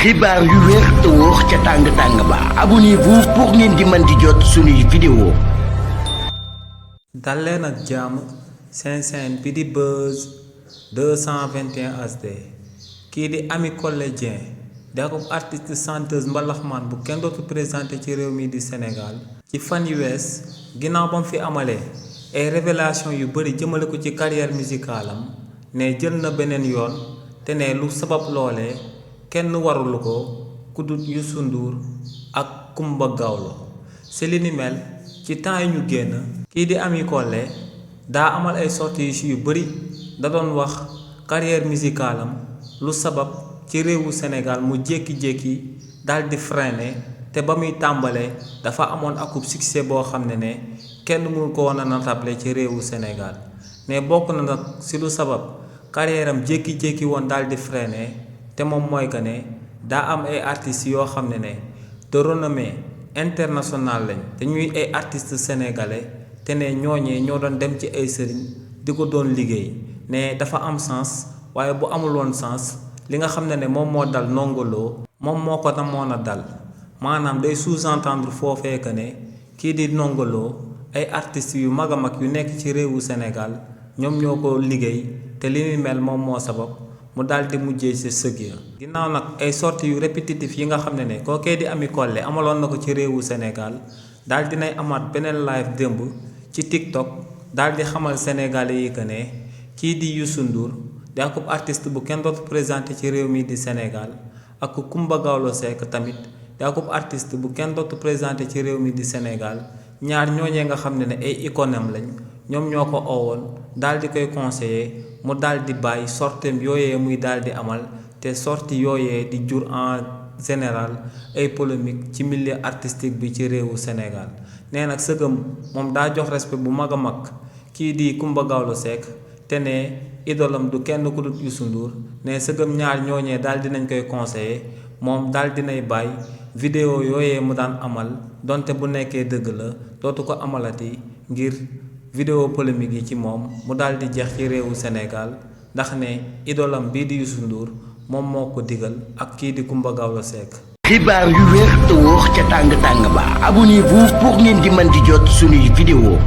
xibaar yu wér te wóor ca tàng ba abonnez-vous pour ngeen di mën di jot suñuy vidéo. dal leen ak jàmm seen chaîne bi di Buzz 221 HD kii di Ami Collé Dieng di ak artiste chanteuse mbalaxmaan bu kenn dootu présenté ci réew mi di Sénégal ci fan yu wees ginnaaw ba mu fi amalee ay révélation yu bari jëmale ko ci carrière musicale am ne jël na beneen yoon te ne lu sabab loolee kenn warulu ko ku dut Youssou Ndour ak Coumba Gawlo ci li ni mel ci temps yi ñu génn kii di Ami Collé daa amal ay sorties yu bari da doon wax carrière musicale am lu sabab ci réewu Sénégal mu jékki-jékki daldi freiné te ba muy tàmbalee dafa amoon akub succès boo xam ne kenn mënu ko woon a natable ci réewu Sénégal ne bokk na nag ci lu sabab carrière am jékki-jékki woon daldi freiné te moom mooy que ne daa am ay artistes yoo xam ne de renommée internationale lañ te ñuy ay artistes sénégalais te ne ñooñee ñoo doon dem ci ay sëriñ di ko doon liggéey ne dafa am sens waaye bu amul woon sens li nga xam ne moom moo dal Ndongo Lo moom moo ko namoon a dal maanaam day sous-entendre foofee que ne kii di Ndongo Lo ay artistes yu mag a mag yu nekk ci réewu Sénégal ñoom ñoo ko liggéey te li muy mel moom moo sabab mu daldi mujjee ci sëg ya ginnaaw nag ay sorties yu répétitif yi nga xam ne kookee di Ami Collé amaloon na ko ci réewu Sénégal daldi nay amaat beneen live démb ci TikTok daldi xamal sénégalais yi que ne kii di Youssou Ndour di akub artiste bu kenn dootu présenté ci réew mi di Sénégal ak Coumba Gawlo Seck tamit di akub artiste bu kenn dootu présenté ci réew mi di Sénégal ñaar ñooñee nga xam ne ay ikonem lañ ñoom ñoo ko owoon daldi koy conseiller mu daldi bàyyi sortem yooyee muy daldi amal te sorti yooyee di jur en général ay polémique ci milieu artistique bi ci réewu Sénégal nee nag sëgëm moom daa jox respect bu mag a mag kii di Coumba Gawlo Seck te ne idolam du kenn ku dut Youssou Ndour ne sëgëm ñaar ñooñee daldi nañ koy conseiller moom daldi nay bàyyi vidéo yooyee mu daan amal donte bu nekkee dëgg la dootu ko amalati ngir vidéo polémique yi ci moom mu daldi jeex ci réewu Sénégal ndax ne idolam bii di Youssou Ndour moom moo ko digal ak kii di Coumba Gawlo Seck. xibaar yu wér te wóor ca tàng ba abonnez-vous pour ngeen di mën di jot suñuy vidéo.